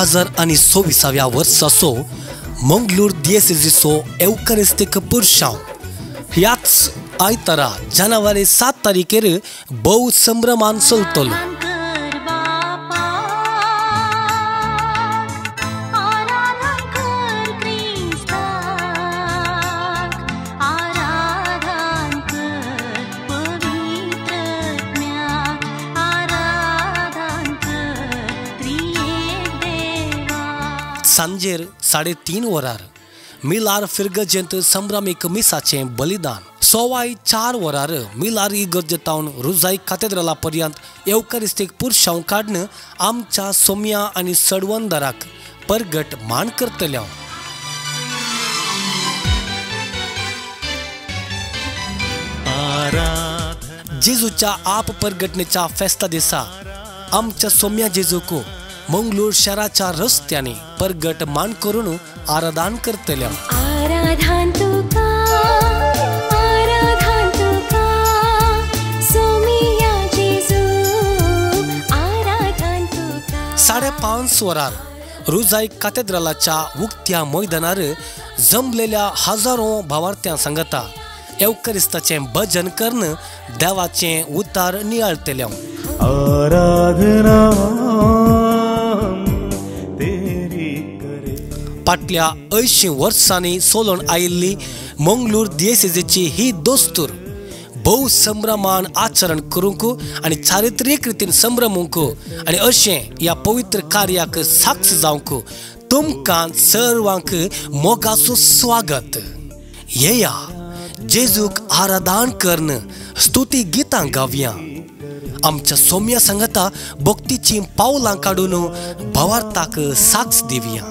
2026व्या वर्साचो मंगळूर दियेसेजीचो एवकारिस्तीक पुरशांव ह्याच आयतारा जानेवारी 7 तारखेर भोव संभ्रमान चलतलो. सांजेर 3:30 वरार मिलार फिरगजेंत संभ्रमीक मिसाचें बलिदान. 4:15 वरार मिलार इगर्जेतावन रुजाई कातेद्राला पर्यंत एवकारिस्तीक पुरशांव काडून आमच्या सोम्या आनी सडवंदराक परगट मान करतल्या. जेजूच्या आप परगटणेच्या फेस्ता दिसा आमच्या सोम्या जेजूक मंगळूर शहराच्या रस्त्यांनी परगट मान करून आराधन करतल्या. आराधन तुका, आराधन तुका, सोमिया जेजू, आराधन तुका. 5:30 वरार रुजाई कातेद्रालाच्या उक्त्या मैदानार जमलेल्या हजारो भावार्थ्यां सांगता एवकारिस्ताचें भजन करून देवाचें उतार नियाळतल्या. आराधना फाटल्या 80 वर्सांनी सोलून आयिल्ली मंगळूर दियेसेजीची ही दोस्तूर भोव संभ्रमान आचरण करूंक आनी चारित्रीक रितीन संभ्रमूंक आनी अशें ह्या पवित्र कार्याक साक्ष जावंक तुमकां सर्वांक मोगाचो स्वागत. येया जेजूक आराधन करून स्तुती गितां गावया. आमच्या सोम्या सांगता भक्तीचीं पावलां काडून भावार्थाक साक्ष दिवया.